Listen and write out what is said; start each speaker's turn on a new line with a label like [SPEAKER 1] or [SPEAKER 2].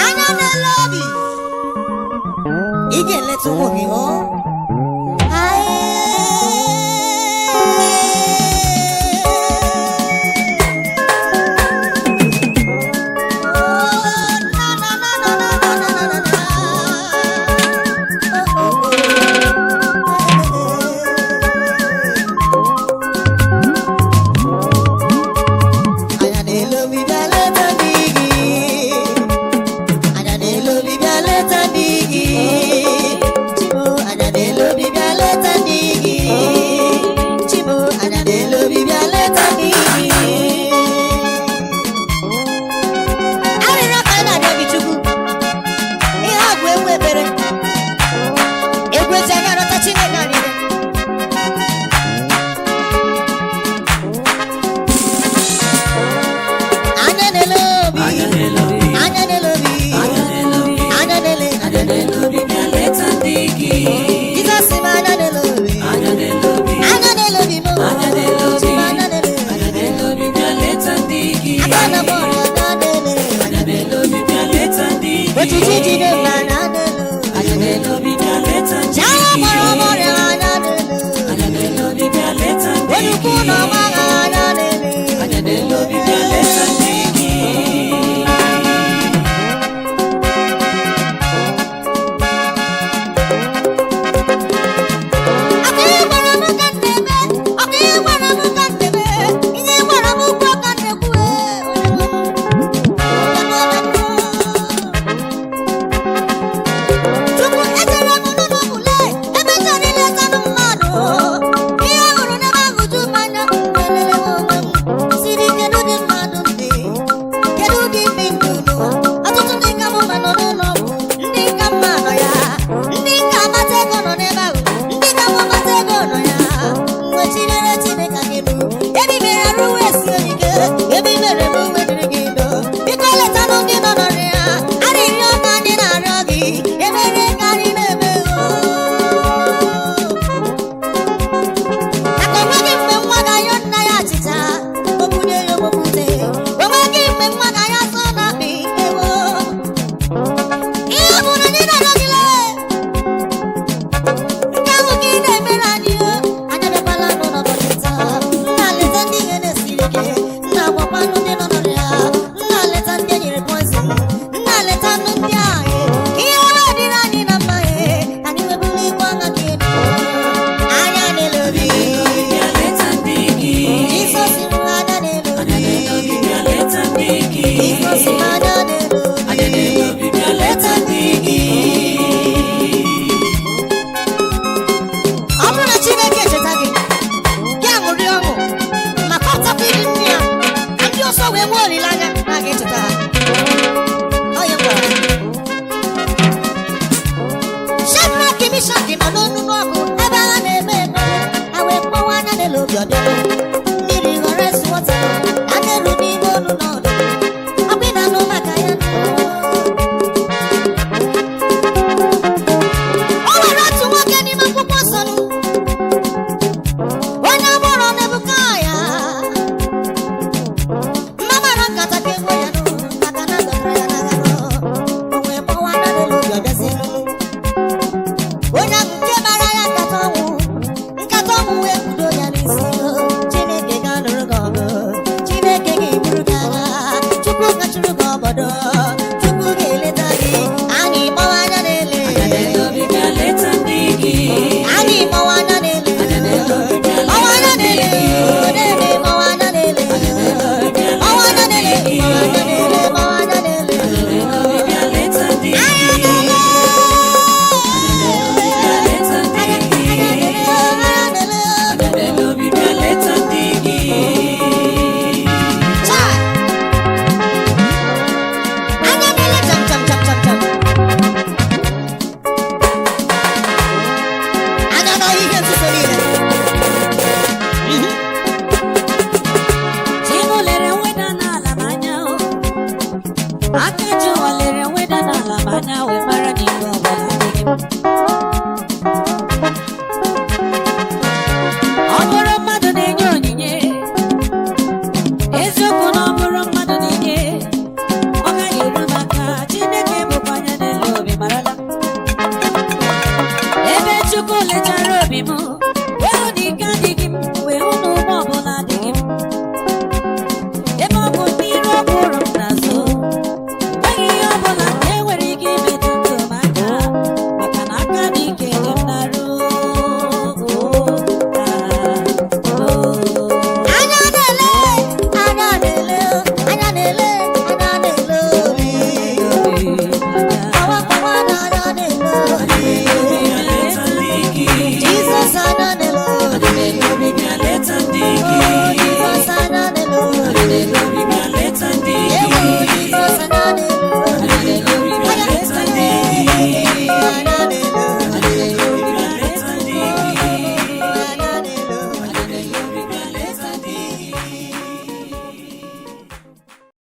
[SPEAKER 1] Anya na-ele obi, ị ga-eleta ụmụ gị o. Anya na-ele obi, bịa leta ndị gị. Anya na-ele obi, bịa leta ndị gị. Chibu, anya na-ele obi, bịa leta ndị gị. Chibu, anya na-ele obi, bịa leta ndị gị. Arịrịọ ka anyị na-arịọ gị, Chukwu. Ihe a bụ egwu ekpere. Egwu eji anya arịọta Chineke arịrịọ. Anya na-ele obi.
[SPEAKER 2] Anya na-ele obi.
[SPEAKER 1] Anya na-ele obi.
[SPEAKER 2] Anya na-ele obi.
[SPEAKER 1] Anya na-ele.
[SPEAKER 2] Anya na-ele obi, bịa leta ndị gị.
[SPEAKER 1] Jizọs m, anya na-ele obi.
[SPEAKER 2] Anya na-ele obi.
[SPEAKER 1] Anya na-ele obi m.
[SPEAKER 2] Anya na-ele obi.
[SPEAKER 1] Chibu, anya na-ele.
[SPEAKER 2] Anya na-ele obi, bịa leta ndị gị.
[SPEAKER 1] Aka na m ọrịa, anya na-ele.
[SPEAKER 2] Anya na-ele obi, bịa leta ndị gị.
[SPEAKER 1] Ochichi jide m, anya na-ele.
[SPEAKER 2] Anya na-ele obi, bịa leta ndị
[SPEAKER 1] Chiagha
[SPEAKER 2] gị.
[SPEAKER 1] gbara m ọrịa, anya na-ele.
[SPEAKER 2] Anya na-ele obi, bịa leta ndị
[SPEAKER 1] Onye ukwu
[SPEAKER 2] gị.
[SPEAKER 1] na ọma agha, anya na-ele.
[SPEAKER 2] Anya na-ele obi, bịa leta ndị gị.
[SPEAKER 1] Ọkụ ihe gwara m ka m na-eme, ọkụ ihe gwara m ka m na-eme, ihe gwara m ukwu ka m na-ekwu, ee, onye nwe m. Chukwu, echere m n'ụlọ ọgwụ lee, ebe chọrọ iletanụ mmadụ. Ihe ọ hụrụ n'ebe ahụ ju m anya, elele m onwe m. Siri kedu ụdị mmadụ m dị? Kedu ụdị mbi ndụ n'ụwa? Ọtụtụ ndị ka mma nọ n'ụlọ ọgwụ, ndị ka mma nọ ya. Ndị ka amata ego nọ n'ebe ahụ, ndị ka mma amata ego nọ ya. Mgbe chinyere Chineke aka elu, ebe i mere arụ wee sie ike, ebe i mere m uwe dịrị gị ndo. Biko letanụ ndị nọ n'ọrịa, arịrịọ ka anyị na-arịọ gị, ebere ka anyị na-eme o. Maka onweghị mgbe nwa ga-ayọ nna ya achịcha, o bunye ya okwute. Onweghị mgbe nwa ga-ayọ asọ na akpị ewo. Ihe ọ bụla anyị na-arịọ gị lee, nke ahụ ka ị na-emere anyị o. Anyị abịakwala n'ụlọụbọchị taa. Nna, leta ndị ihe na-esiri ike. Nna, gwakwanụ ndị nọ n'ọrịa. Nna, leta ndị e nyere poison. Nna, leta nụ ndị ahụ. Ka ihe ọma dịrị anyị na mma e. Anyị webuli ikwu anya gị elu. Anya na-ele obi.
[SPEAKER 2] Bịa leta ndị gị.
[SPEAKER 1] Jizọs m, anya na-ele
[SPEAKER 2] Anya na-ele
[SPEAKER 1] obi.
[SPEAKER 2] obi, bịa leta ndị gị.
[SPEAKER 1] Jizọs m, anya na-ele
[SPEAKER 2] Anya na-ele
[SPEAKER 1] obi.
[SPEAKER 2] obi, bịa leta ndị gị.
[SPEAKER 1] Ọ bụrụ na Chineke echeta gị, gị aṅụrị ọṅụ ma kọtakwa iri nri ya ka ndị ọzọ wee nwee olileanya na a ga-echeta ha. Ọ ya m gwara gị. Shedrak, Mishak nọ n'onunu ọkụ ebe agha na-eme eme, ha wee kpọwa anya n'elu obi ọbịa. Mmiri ghọrọ ezi nwata, a na-eru n'ime onu n'ọdụ. Ọ bụ ị na-anụ maka ya. O nwere otu nwoke n'ime akwụkwọ nsọ nụ, onye agbọrọ na-ebuka ya. Mma mara nkata ka ego ya nụ, maka na adọtara ya n'agha nụ. O wee kpọwa anya n'elu obi ọbịazi nụ. Onye ahụ nke mara ya nkata ọnwụ, nkata ọnwụ wee kwudo ya n'isi.
[SPEAKER 2] Chukwu leta.